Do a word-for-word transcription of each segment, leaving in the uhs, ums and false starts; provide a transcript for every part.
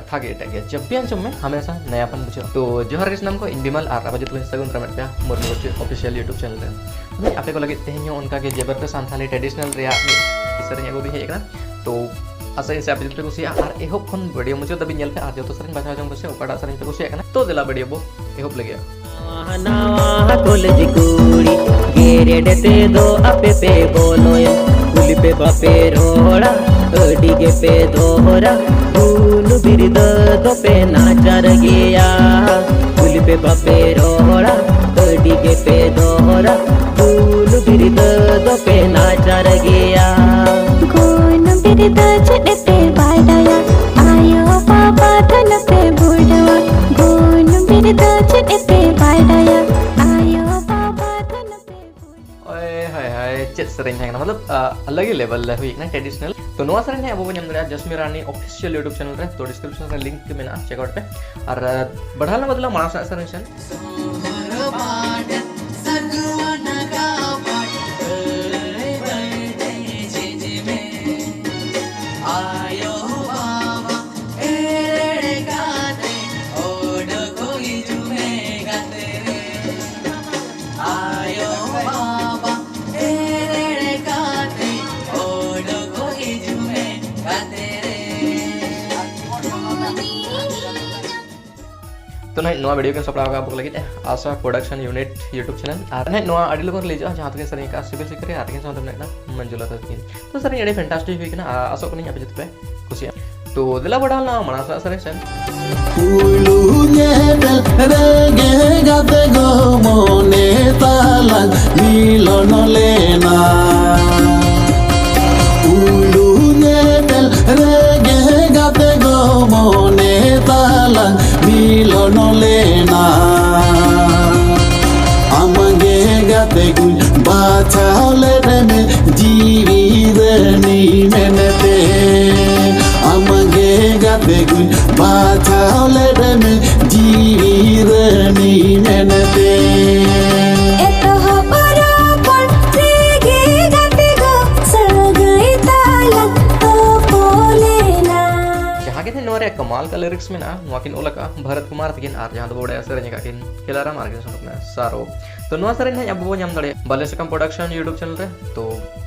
ᱠᱟᱛᱷᱟ ᱜᱮ ᱮᱴᱟᱜ ᱜᱮᱭᱟ, ᱡᱟᱵ ᱵᱷᱤ ᱟᱸᱡᱚᱢ ᱢᱮ ᱦᱟᱢᱮᱥᱟ ᱱᱟᱭᱟᱯᱟᱱ ᱵᱩᱡᱷᱟᱹᱜᱼᱟ᱾ ᱛᱚ ᱡᱚᱦᱟᱨ ᱜᱮ ᱥᱟᱱᱟᱢ ᱠᱚ, ᱤᱧ ᱵᱤᱢᱟᱞ ᱟᱨ ᱟᱯᱮ ᱡᱚᱛᱚ ᱠᱚᱧ ᱥᱟᱹᱜᱩᱱ ᱫᱟᱨᱟᱢᱮᱫ ᱯᱮᱭᱟ ᱢᱩᱨᱢᱩ ᱜᱚᱪᱤ ᱚᱯᱷᱤᱥᱤᱭᱟᱞ YouTube ᱪᱮᱱᱮᱞ ᱨᱮ᱾ ᱦᱳᱭ, ᱟᱯᱮ ᱠᱚ ᱞᱟᱹᱜᱤᱫ ᱛᱮᱦᱮᱧ ᱦᱚᱸ ᱚᱱᱠᱟ ᱜᱮ ᱡᱮᱵᱟᱨ ᱯᱮ ᱥᱟᱱᱛᱷᱟᱞᱤ ᱴᱨᱮᱰᱤᱥᱚᱱᱟᱞ ᱨᱮᱭᱟᱜ ᱢᱤᱫ ᱥᱮᱨᱮᱧ ᱟᱹᱜᱩ ᱫᱩᱧ ᱦᱮᱡ ᱟᱠᱟᱱᱟ᱾ ᱛᱚ ᱟᱥᱟᱭᱟᱹᱧ ᱥᱮ ᱟᱯᱮ ᱡᱚᱛᱚ ᱯᱮ ᱠᱩᱥᱤᱭᱟᱜᱼᱟ, ᱟᱨ ᱮᱦᱚᱵ ᱠᱷᱚᱱ ᱵᱷᱤᱰᱤᱭᱳ ᱢᱩᱪᱟᱹᱫ ᱫᱷᱟᱹᱵᱤᱡ ᱧᱮᱞ ᱯᱮ, ᱟᱨ ᱡᱚᱛᱚ ᱥᱮᱨᱮᱧ ᱵᱟᱪᱷᱟᱣ ᱡᱚᱝ ᱯᱮ ᱥᱮ ᱚᱠᱟᱴᱟᱜ ᱥᱮᱨᱮᱧ ᱯᱮ ᱠᱩᱥᱤᱭᱟᱜ ᱠᱟᱱᱟ᱾ ᱛᱚ ᱫᱮᱞᱟ ᱵᱷᱤᱰᱤᱭᱳ ᱵᱚ ᱮᱦᱚᱵ ᱞᱮᱜᱮ᱾ ᱱᱟᱣᱟ ᱠᱚᱞᱮᱡᱽ ᱠᱩᱲᱤ ᱜᱮᱨᱮᱰ ᱛᱮᱫᱚ ᱟᱯᱮ ᱯᱮ ᱵᱚᱞᱚᱭᱟ, ᱠᱩᱞᱤ ᱯᱮ ᱵᱟᱯᱮ ᱨᱚᱲᱟ, ᱟᱹᱰᱤ ᱜᱮᱯᱮ ᱫᱚᱦᱚᱨᱟ, ᱜᱩᱱ ᱵᱤᱨᱫᱟᱹ ᱫᱚᱯᱮ ᱱᱟᱪᱟᱨ ᱜᱮᱭᱟ᱾ ᱠᱩᱞᱤ ᱯᱮ ᱵᱟᱯᱮ ᱨᱚᱲᱟ, ᱟᱹᱰᱤ ᱜᱮᱯᱮ ᱫᱚᱦᱚᱨᱟ, ᱜᱩᱱ ᱵᱤᱨᱫᱟᱹ ᱫᱚᱯᱮ ᱱᱟᱪᱟᱨ ᱜᱮᱭᱟ᱾ ᱜᱩᱱ ᱵᱤᱨᱫᱟᱹ ᱪᱮᱫ ᱯᱮ ᱵᱟᱰᱟᱭᱟ? ᱟᱭᱳ ᱵᱟᱵᱟ ᱫᱚ ᱱᱟᱯᱮ ᱵᱩᱰᱟᱹᱣᱟ᱾ ᱜᱩᱱ ᱵᱤᱨᱫᱟᱹ ᱪᱮᱫ ᱯᱮ ᱵᱟᱰᱟᱭᱟ? ᱟᱭᱳ ᱵᱟᱵᱟ ᱫᱚ ᱱᱟᱯᱮ ᱵᱩᱰᱟᱹᱣᱟ᱾ ᱳᱭ ᱦᱳᱭ ᱦᱳᱭ, ᱪᱮᱫ ᱥᱮᱨᱮᱧ ᱛᱟᱦᱮᱸ ᱠᱟᱱᱟ, ᱢᱚᱛᱞᱚᱵ ᱟᱞᱟᱜᱽ ᱜᱮ ᱞᱮᱵᱮᱞ ᱨᱮ ᱦᱩᱭ ᱠᱟᱱᱟ ᱴᱨᱮᱰᱤᱥᱚᱱᱟᱞ᱾ ᱛᱚ ᱱᱚᱣᱟ ᱥᱮᱨᱮᱧ ᱦᱟᱸᱜ ᱟᱵᱚ ᱵᱚᱱ ᱧᱟᱢ ᱫᱟᱲᱮᱭᱟᱜᱼᱟ ᱡᱟᱥᱢᱤ ᱨᱟᱱᱤ ᱚᱯᱷᱤᱥᱤᱭᱟᱞ YouTube ᱪᱮᱱᱮᱞ ᱨᱮ᱾ ᱛᱚ ᱰᱤᱥᱠᱨᱤᱯᱥᱚᱱ ᱨᱮ ᱞᱤᱝᱠ ᱢᱮᱱᱟᱜᱼᱟ, ᱪᱮᱠ ᱟᱣᱩᱴ ᱯᱮ᱾ ᱟᱨ ᱵᱟᱲᱦᱟᱣ ᱞᱮ ᱵᱚᱫᱞᱟ ᱢᱟᱲᱟᱝ ᱥᱮᱱᱟᱜ ᱥᱮᱨᱮᱧ ᱥᱮᱱ᱾ ᱟᱭᱳ ᱵᱟᱵᱟ ᱮᱲᱮ ᱠᱟᱛᱮ ᱚᱰᱚᱠ ᱦᱤᱡᱩᱜ ᱢᱮ ᱜᱟᱛᱮ ᱨᱮ᱾ ᱟᱭᱳ ᱵᱟᱵᱟ ᱮᱲᱮ ᱠᱟᱛᱮ ᱚᱰᱚᱠ ᱦᱤᱡᱩᱜ ᱢᱮ ᱜᱟᱛᱮ ᱨᱮ᱾ ᱛᱚ ᱱᱟᱦᱟᱜ ᱱᱚᱣᱟ ᱵᱷᱤᱰᱤᱭᱳ ᱠᱤᱱ ᱥᱟᱯᱲᱟᱣ ᱟᱠᱟᱫ ᱟᱵᱚ ᱠᱚ ᱞᱟᱹᱜᱤᱫ ᱟᱥᱟ ᱯᱨᱚᱰᱟᱠᱥᱚᱱ ᱭᱩᱱᱤᱴ YouTube ᱪᱮᱱᱮᱞ᱾ ᱟᱨ ᱱᱟᱦᱟᱜ ᱱᱚᱣᱟ ᱟᱹᱰᱤ ᱞᱚᱜᱚᱱ ᱨᱤᱞᱤᱡᱚᱜᱼᱟ, ᱡᱟᱦᱟᱸ ᱛᱮᱜᱮ ᱥᱮᱨᱮᱧ ᱟᱠᱟᱫᱼᱟ ᱥᱤᱵᱤᱞ ᱥᱤᱠᱟᱹᱨᱤᱭᱟᱹ ᱟᱨ ᱛᱮᱜᱮ ᱥᱟᱶᱛᱮ ᱢᱮᱱᱟᱜ ᱠᱟᱱᱟ ᱢᱚᱧᱡᱩᱞᱟ ᱛᱟᱹᱠᱤᱱ᱾ ᱛᱚ ᱥᱮᱨᱮᱧ ᱟᱹᱰᱤ ᱯᱷᱮᱱᱴᱟᱥᱴᱤᱠ ᱦᱩᱭ ᱠᱟᱱᱟ, ᱟᱨ ᱟᱥᱚᱜ ᱠᱟᱹᱱᱟᱹᱧ ᱟᱯᱮ ᱡᱚᱛᱚ ᱯᱮ ᱠᱩᱥᱤᱭᱟᱜᱼᱟ᱾ ᱛᱚ ᱫᱮᱞᱟ ᱵᱚᱲᱦᱟᱣ ᱞᱮᱱᱟ ᱢᱟᱲᱟᱝ ᱥᱮᱱᱟᱜ ᱥᱮᱨᱮᱧ ᱥᱮᱱ᱾ ᱯᱩᱭᱞᱩ ᱧᱮᱯᱮᱞ ᱨᱮᱜᱮ ᱜᱟᱛᱮ ᱠᱚ ᱢᱚᱱᱮ ᱛᱟᱞᱟᱝ ᱢᱤᱞᱚᱱ ᱞᱮᱱᱟ᱾ ᱯᱩᱭᱞᱩ ᱧᱮᱯᱮᱞ ᱨᱮᱜᱮ ᱜᱟᱛᱮ ᱠᱚ ᱢᱚᱱᱮ ᱛᱟᱞᱟᱝ ᱢᱤᱞᱚᱱ ᱞᱮᱱᱟ᱾ ᱟᱢᱜᱮ ᱜᱟᱛᱮ ᱠᱚᱧ ᱵᱟᱪᱷᱟᱣ ᱞᱮᱫ ᱢᱮ ᱡᱤᱣᱤ ᱨᱟᱹᱱᱤ ᱢᱮᱱᱛᱮ᱾ ᱟᱢᱜᱮ ᱜᱟᱛᱮ ᱠᱚᱧ ᱵᱟᱪᱷᱟᱣ ᱞᱮᱫ ᱢᱮ ᱡᱤᱣᱤ ᱨᱟᱹᱱᱤ ᱢᱮᱱᱛᱮ᱾ ᱮᱛᱚᱦᱚᱵ ᱨᱚᱯᱚᱲ ᱨᱮᱜᱮ ᱜᱟᱛᱮ ᱠᱚ ᱥᱟᱹᱜᱟᱹᱭ ᱛᱟᱞᱟᱝ ᱛᱚᱯᱚᱞᱮᱱᱟ᱾ ᱡᱟᱦᱟᱸ ᱜᱮ ᱱᱚᱣᱟ ᱨᱮᱭᱟᱜ ᱠᱟᱢᱟᱞ ᱞᱤᱨᱤᱠᱥ ᱢᱮᱱᱟᱜᱼᱟ, ᱱᱚᱣᱟ ᱠᱤᱱ ᱚᱞ ᱟᱠᱟᱫᱼᱟ ᱵᱷᱟᱨᱚᱛ ᱠᱩᱢᱟᱨ ᱛᱟᱹᱠᱤᱱ, ᱟᱨ ᱡᱟᱦᱟᱸ ᱫᱚ ᱵᱚ ᱵᱟᱲᱟᱭᱟ ᱥᱮᱨᱮᱧ ᱟᱠᱟᱫ ᱠᱤᱱ ᱠᱷᱮᱞᱟᱨᱟᱢ, ᱟᱨ ᱠᱤᱱ ᱥᱟᱶ ᱠᱟᱱᱟ ᱥᱟᱨᱳ᱾ ᱛᱚ ᱱᱚᱣᱟ ᱥᱮᱨᱮᱧ ᱱᱟᱦᱟᱜ ᱟᱵᱚ ᱵᱚ ᱧᱟᱢ ᱫᱟᱲᱮᱭᱟᱜᱼᱟ ᱵᱟᱞᱮ ᱥᱟᱠᱟᱢ ᱯᱨᱚᱰᱟᱠᱥᱚᱱ YouTube ᱪᱮᱱᱮᱞ ᱨᱮ᱾ ᱛᱚ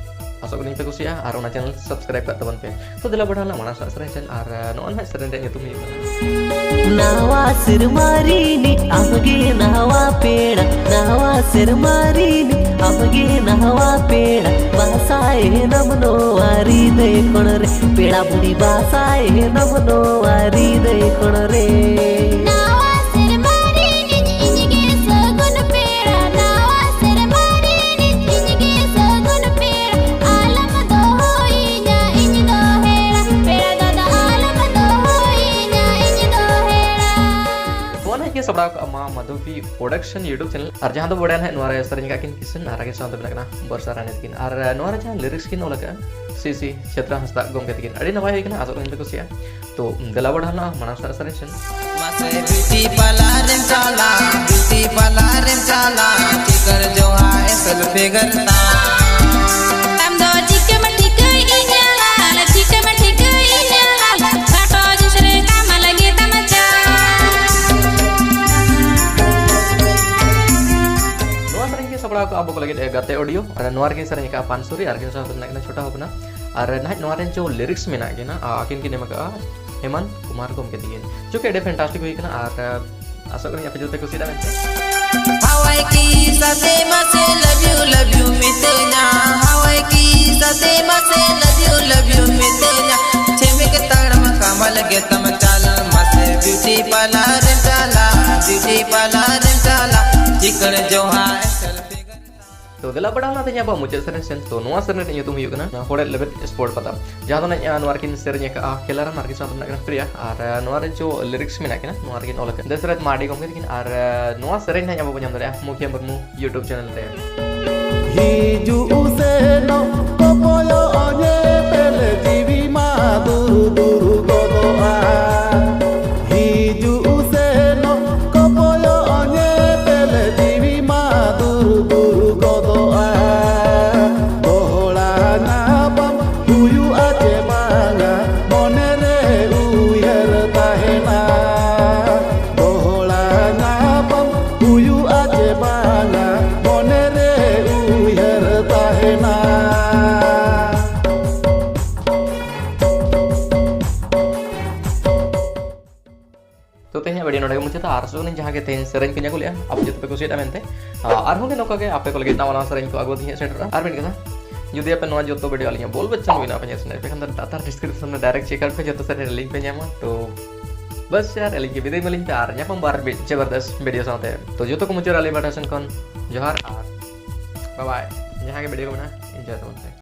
ᱟᱥᱚᱜ ᱠᱟᱹᱱᱟᱹᱧ ᱯᱮ ᱠᱩᱥᱤᱭᱟᱜᱼᱟ ᱟᱨ ᱚᱱᱟ ᱪᱮᱱᱮᱞ ᱥᱟᱵᱥᱠᱨᱟᱭᱤᱵ ᱠᱟᱜ ᱛᱟᱵᱚᱱ ᱯᱮ᱾ ᱛᱚ ᱫᱮᱞᱟ ᱵᱚ ᱵᱟᱲᱦᱟᱣ ᱞᱮᱱᱟ ᱢᱟᱲᱟᱝ ᱥᱮᱫ ᱥᱮᱨᱮᱧ ᱥᱮᱱ, ᱟᱨ ᱱᱚᱣᱟ ᱱᱟᱦᱟᱜ ᱥᱮᱨᱮᱧ ᱨᱮᱭᱟᱜ ᱧᱩᱛᱩᱢ ᱦᱩᱭᱩᱜ ᱠᱟᱱᱟ ᱱᱟᱣᱟ ᱥᱮᱨᱢᱟ ᱨᱤᱱᱤᱡ ᱟᱢᱜᱮ ᱱᱟᱣᱟ ᱯᱮᱲᱟ, ᱱᱟᱣᱟ ᱥᱮᱨᱢᱟ ᱨᱤᱱᱤᱡ ᱟᱢᱜᱮ ᱱᱟᱣᱟ ᱯᱮᱲᱟ, ᱵᱟᱥᱟᱭᱮᱱᱟᱢ ᱱᱚᱣᱟ ᱦᱨᱤᱫᱟᱹᱭ ᱠᱚᱬ ᱨᱮ, ᱯᱮᱲᱟ ᱵᱩᱰᱷᱤ ᱵᱟᱥᱟᱭᱮᱱᱟᱢ ᱱᱚᱣᱟ ᱦᱨᱤᱫᱟᱹᱭ ᱠᱚᱬ ᱨᱮ᱾ ᱱᱟᱣᱟ ᱥᱮᱨᱢᱟ ᱨᱤᱱᱤᱡ ᱤᱧᱜᱮ ᱥᱟᱹᱜᱩᱱ ᱯᱮᱲᱟ, ᱱᱟᱣᱟ ᱥᱮᱨᱢᱟ ᱨᱤᱱᱤᱡ ᱤᱧᱜᱮ ᱥᱟᱹᱜᱩᱱ ᱯᱮᱲᱟ, ᱟᱞᱚᱢ ᱫᱚᱦᱚᱭᱤᱧᱟ ᱤᱧ ᱫᱚ ᱦᱮᱲᱟ, ᱯᱮᱲᱟ ᱫᱟᱫᱟ ᱟᱞᱚᱢ ᱫᱚᱦᱚᱭᱤᱧᱟ ᱤᱧ ᱫᱚ ᱦᱮᱲᱟ᱾ ᱱᱚᱣᱟ ᱱᱟᱦᱟᱜ ᱜᱮ ᱥᱟᱯᱲᱟᱣ ᱠᱟᱜᱼᱟ ᱢᱟ ᱢᱟᱫᱷᱚᱵᱤ ᱯᱨᱚᱰᱟᱠᱥᱚᱱ YouTube ᱪᱮᱱᱮᱞ, ᱟᱨ ᱡᱟᱦᱟᱸ ᱫᱚ ᱵᱟᱲᱟᱭ ᱱᱟᱦᱟᱜ ᱱᱚᱣᱟ ᱨᱮ ᱥᱮᱨᱮᱧ ᱟᱠᱟᱫ ᱠᱤᱱ ᱠᱤᱥᱟᱹᱱ ᱟᱨ ᱟᱹᱠᱤᱱ ᱥᱟᱶᱛᱮ ᱢᱮᱱᱟᱜ ᱠᱤᱱᱟ ᱵᱚᱨᱥᱟ ᱨᱟᱱᱤ ᱛᱟᱹᱠᱤᱱ, ᱟᱨ ᱱᱚᱣᱟ ᱨᱮ ᱡᱟᱦᱟᱸ ᱞᱤᱨᱤᱠᱥ ᱠᱤᱱ ᱚᱞ ᱟᱠᱟᱫᱼᱟ ᱥᱤ ᱥᱤ ᱪᱷᱮᱛᱨᱟ ᱦᱟᱸᱥᱫᱟ ᱜᱚᱢᱠᱮ ᱛᱟᱹᱠᱤᱱ᱾ ᱟᱹᱰᱤ ᱱᱟᱯᱟᱭ ᱦᱩᱭ ᱠᱟᱱᱟ, ᱟᱥᱚᱜ ᱠᱟᱹᱱᱟᱹᱧ ᱯᱮ ᱠᱩᱥᱤᱭᱟᱜᱼᱟ᱾ ᱛᱚ ᱫᱮᱞᱟ ᱵᱚ ᱵᱟᱲᱦᱟᱣ ᱞᱮᱱᱟ ᱢᱟᱲᱟᱝ ᱥᱮᱫ ᱥᱮᱨᱮᱧ ᱥᱮᱱ᱾ ᱢᱟᱥᱮ ᱵᱤᱭᱩᱴᱤ ᱯᱟᱨᱞᱟᱨ ᱮᱢ ᱪᱟᱞᱟᱜ, ᱵᱤᱭᱩᱴᱤ ᱯᱟᱨᱞᱟᱨ ᱮᱢ ᱪᱟᱞᱟᱜ, ᱪᱤᱠᱟᱹᱲ ᱡᱚᱦᱟ ᱮᱥᱮᱞ ᱯᱷᱤᱜᱟᱨ ᱛᱟᱢ᱾ ᱟᱢ ᱫᱚ ᱪᱤᱠᱟᱹᱢ ᱴᱷᱤᱠᱟᱹᱭᱤᱧᱟ, ᱪᱤᱠᱟᱹᱢ ᱴᱷᱤᱠᱟᱹᱭᱤᱧᱟ, ᱠᱷᱟᱴᱚ ᱡᱤᱱᱥ ᱨᱮ ᱠᱟᱢᱟᱞ ᱜᱮ ᱛᱟᱢ ᱪᱟᱞ᱾ ᱱᱚᱣᱟ ᱥᱮᱨᱮᱧ ᱜᱮ ᱥᱟᱯᱲᱟᱣ ᱠᱟᱜᱼᱟ ᱟᱵᱚ ᱠᱚ ᱞᱟᱹᱜᱤᱫ ᱜᱟᱛᱮ ᱚᱰᱤᱭᱳ, ᱟᱨ ᱱᱚᱣᱟ ᱨᱮᱜᱮ ᱥᱮᱨᱮᱧ ᱟᱠᱟᱫᱼᱟ ᱯᱟᱱᱥᱩᱨᱤ, ᱟᱨ ᱠᱤᱱ ᱥᱟᱶᱛᱮ ᱢᱮᱱᱟᱜ ᱠᱤᱱᱟ ᱪᱷᱳᱴᱟ ᱦᱚᱯᱚᱱᱟ᱾ ᱟᱨ ᱱᱟᱦᱟᱜ ᱱᱚᱣᱟ ᱨᱮᱱ ᱪᱚ ᱞᱤᱨᱤᱠᱥ ᱢᱮᱱᱟᱜ ᱠᱤᱱᱟ, ᱟᱨ ᱟᱹᱠᱤᱱ ᱠᱤᱱ ᱮᱢ ᱟᱠᱟᱫᱼᱟ ᱦᱮᱢᱟᱱᱛ ᱠᱩᱢᱟᱨ ᱜᱚᱢᱠᱮ ᱛᱟᱹᱠᱤᱱ᱾ ᱪᱩᱠᱤ ᱟᱹᱰᱤ ᱯᱷᱮᱱᱴᱟᱥᱴᱤᱠ ᱦᱩᱭ ᱠᱟᱱᱟ, ᱟᱨ ᱟᱥᱚᱜ ᱠᱟᱹᱱᱟᱹᱧ ᱟᱯᱮ ᱡᱚᱛᱚ ᱯᱮ ᱠᱩᱥᱤᱭᱟᱫᱟ ᱢᱮᱱᱛᱮ᱾ ᱦᱟᱣᱟᱭ ᱠᱤᱥ ᱟᱛᱮ ᱢᱟᱥᱮ love you, love you ᱢᱤᱛᱟᱹᱧᱟ, ᱦᱟᱣᱟᱭ ᱠᱤᱥ ᱟᱛᱮ ᱢᱟᱥᱮ love you, love you ᱢᱤᱛᱟᱹᱧᱟ, ᱪᱷᱮᱢᱮᱠ ᱛᱟᱲᱟᱢ ᱠᱟᱢᱟᱞ ᱜᱮ ᱛᱟᱢ ᱪᱟᱞ, ᱢᱟᱥᱮ ᱵᱤᱭᱩᱴᱤ ᱯᱟᱨᱞᱟᱨ ᱮᱢ ᱪᱟᱞᱟᱜ, ᱵᱤᱭᱩᱴᱤ ᱯᱟᱨᱞᱟᱨ ᱮᱢ ᱪᱟᱞᱟᱜ, ᱪᱤᱠᱟᱹᱲ ᱡᱚᱦᱟ ᱮᱥᱮᱞ ᱯᱷᱤᱜᱟᱨ᱾ ᱛᱚ ᱫᱮᱞᱟ ᱵᱟᱲᱟᱣ ᱱᱟ ᱛᱮᱦᱮᱧ ᱟᱵᱚᱣᱟᱜ ᱢᱩᱪᱟᱹᱫ ᱥᱮᱨᱮᱧ ᱥᱮᱱ᱾ ᱛᱚ ᱱᱚᱣᱟ ᱥᱮᱨᱮᱧ ᱨᱮᱭᱟᱜ ᱧᱩᱛᱩᱢ ᱦᱩᱭᱩᱜ ᱠᱟᱱᱟ ᱦᱚᱲᱮᱫ ᱞᱮᱵᱮᱫ ᱥᱯᱳᱨᱴ ᱯᱟᱛᱟ, ᱡᱟᱦᱟᱸ ᱫᱚ ᱱᱟᱜ, ᱟᱸ, ᱱᱚᱣᱟ ᱨᱮᱠᱤᱱ ᱥᱮᱨᱮᱧ ᱟᱠᱟᱫᱼᱟ ᱠᱷᱮᱞᱟᱨᱟᱢ ᱟᱨ ᱠᱤᱱ ᱥᱟᱶᱛᱮ ᱢᱮᱱᱟᱜ ᱠᱤᱱᱟ ᱯᱨᱤᱭᱟ, ᱟᱨ, ᱟᱸ, ᱱᱚᱣᱟ ᱨᱮ ᱪᱚ ᱞᱤᱨᱤᱠᱥ ᱢᱮᱱᱟᱜ ᱠᱤᱱᱟ, ᱱᱚᱣᱟ ᱨᱮᱠᱤᱱ ᱚᱞ ᱟᱠᱟᱫ ᱫᱚᱥᱨᱚᱛᱷ ᱢᱟᱨᱰᱤ ᱜᱚᱢᱠᱮ ᱛᱟᱹᱠᱤᱱ, ᱟᱨ, ᱟᱸ, ᱱᱚᱣᱟ ᱥᱮᱨᱮᱧ ᱱᱟᱜ ᱟᱵᱚ ᱵᱚᱱ ᱧᱟᱢ ᱫᱟᱲᱮᱭᱟᱜᱼᱟ ᱢᱩᱠᱷᱤᱭᱟᱹ ᱢᱩᱨᱢᱩ YouTube ᱪᱮᱱᱮᱞ ᱨᱮ᱾ ᱦᱤᱡᱩᱜ ᱥᱮᱱᱚᱜ ᱠᱚ ᱠᱚᱭᱚᱜ ᱧᱮᱯᱮᱞ ᱡᱤᱣᱤ ᱢᱟ ᱫᱩᱨ ᱫᱩᱨ ᱜᱚᱫᱚᱜᱼᱟ᱾ ᱦᱤᱡᱩᱜ ᱥᱮᱱᱚᱜ ᱠᱚ ᱠᱚᱭᱚᱜ ᱧᱮᱯᱮᱞ ᱡᱤᱣᱤ ᱢᱟ ᱫᱩᱨ ᱫᱩᱨ ᱜᱚᱫᱚᱜᱼᱟ᱾ ᱫᱚᱦᱲᱟ ᱧᱟᱯᱟᱢ ᱦᱩᱭᱩᱜᱼᱟ ᱪᱮ ᱵᱟᱝᱟ, ᱢᱚᱱᱮ ᱨᱮ ᱩᱭᱦᱟᱹᱨ ᱛᱟᱦᱮᱸ ᱦᱩᱭᱩᱜᱼᱟ ᱪᱮ ᱵᱟᱝᱟ, ᱢᱚᱱᱮ ᱨᱮ ᱩᱭᱦᱟᱹᱨ ᱛᱟᱦᱮᱱᱟ᱾ ᱛᱚ ᱛᱮᱦᱮᱧᱟᱜ ᱵᱷᱤᱰᱤᱭᱳ ᱱᱚᱰᱮ ᱜᱮ ᱢᱩᱪᱟᱹᱫᱟ᱾ ᱟᱨ ᱥᱩᱫᱷᱩ ᱡᱟᱦᱟᱸ ᱜᱮ ᱛᱮᱦᱮᱧ ᱥᱮᱨᱮᱧ ᱠᱚᱧ ᱟᱹᱜᱩ ᱞᱮᱜᱼᱟ, ᱟᱯᱮ ᱡᱚᱛᱚ ᱯᱮ ᱠᱩᱥᱤᱭᱟᱫᱟ ᱢᱮᱱᱛᱮ᱾ ᱟᱨ ᱟᱨᱦᱚᱸ ᱜᱮ ᱱᱚᱝᱠᱟ ᱜᱮ ᱟᱯᱮ ᱠᱚ ᱞᱟᱹᱜᱤᱫ ᱱᱟᱣᱟ ᱱᱟᱣᱟ ᱥᱮᱨᱮᱧ ᱠᱚ ᱟᱹᱜᱩ ᱠᱟᱛᱮ ᱦᱟᱸᱜ ᱥᱮᱴᱮᱨᱚᱜᱼᱟ᱾ ᱟᱨ ᱢᱤᱫ ᱠᱟᱛᱷᱟ, ᱡᱩᱫᱤ ᱟᱯᱮ ᱱᱚᱣᱟ ᱡᱚᱛᱚ ᱵᱷᱤᱰᱤᱭᱳ ᱟᱹᱞᱤᱧᱟᱜ ᱵᱚᱞ ᱵᱟᱪᱪᱟᱱ ᱵᱮᱱᱟᱣ ᱯᱮ ᱧᱮᱞ ᱥᱟᱱᱟᱭᱮᱫ ᱯᱮ ᱠᱷᱟᱱ ᱫᱚ ᱞᱟᱛᱟᱨ ᱰᱤᱥᱠᱨᱤᱯᱥᱚᱱ ᱨᱮ ᱰᱟᱭᱨᱮᱠᱴ ᱪᱮᱠ ᱟᱣᱩᱴ ᱯᱮ, ᱡᱚᱛᱚ ᱥᱮᱫ ᱨᱮ ᱞᱤᱝᱠ ᱯᱮ ᱧᱟᱢᱟ᱾ ᱛᱚ ᱵᱟᱥ ᱭᱟᱨ, ᱟᱹᱞᱤᱧ ᱜᱮ ᱵᱤᱫᱟᱹᱭ ᱢᱟᱞᱤᱧ ᱯᱮ ᱟᱨ ᱧᱟᱯᱟᱢ ᱵᱟᱨ ᱢᱤᱫ ᱡᱚᱵᱚᱨᱫᱚᱥ ᱵᱷᱤᱰᱤᱭᱳ ᱥᱟᱶᱛᱮ᱾ ᱛᱚ ᱡᱚᱛᱚ ᱠᱚ ᱢᱩᱪᱟᱹᱫ ᱟᱹᱞᱤᱧ ᱯᱟᱦᱴᱟ ᱥᱮᱱ ᱠᱷᱚᱱ ᱡᱚᱦᱟᱨ ᱟᱨ ᱵᱟᱭ ᱵᱟᱭ᱾ ᱡᱟᱦᱟᱸ ᱜᱮ ᱵᱷᱤᱰᱤᱭᱳ ᱠᱚ ᱢᱮᱱᱟᱜᱼᱟ, ᱮᱱᱡᱚᱭ ᱛᱟᱵᱚᱱ ᱯᱮ᱾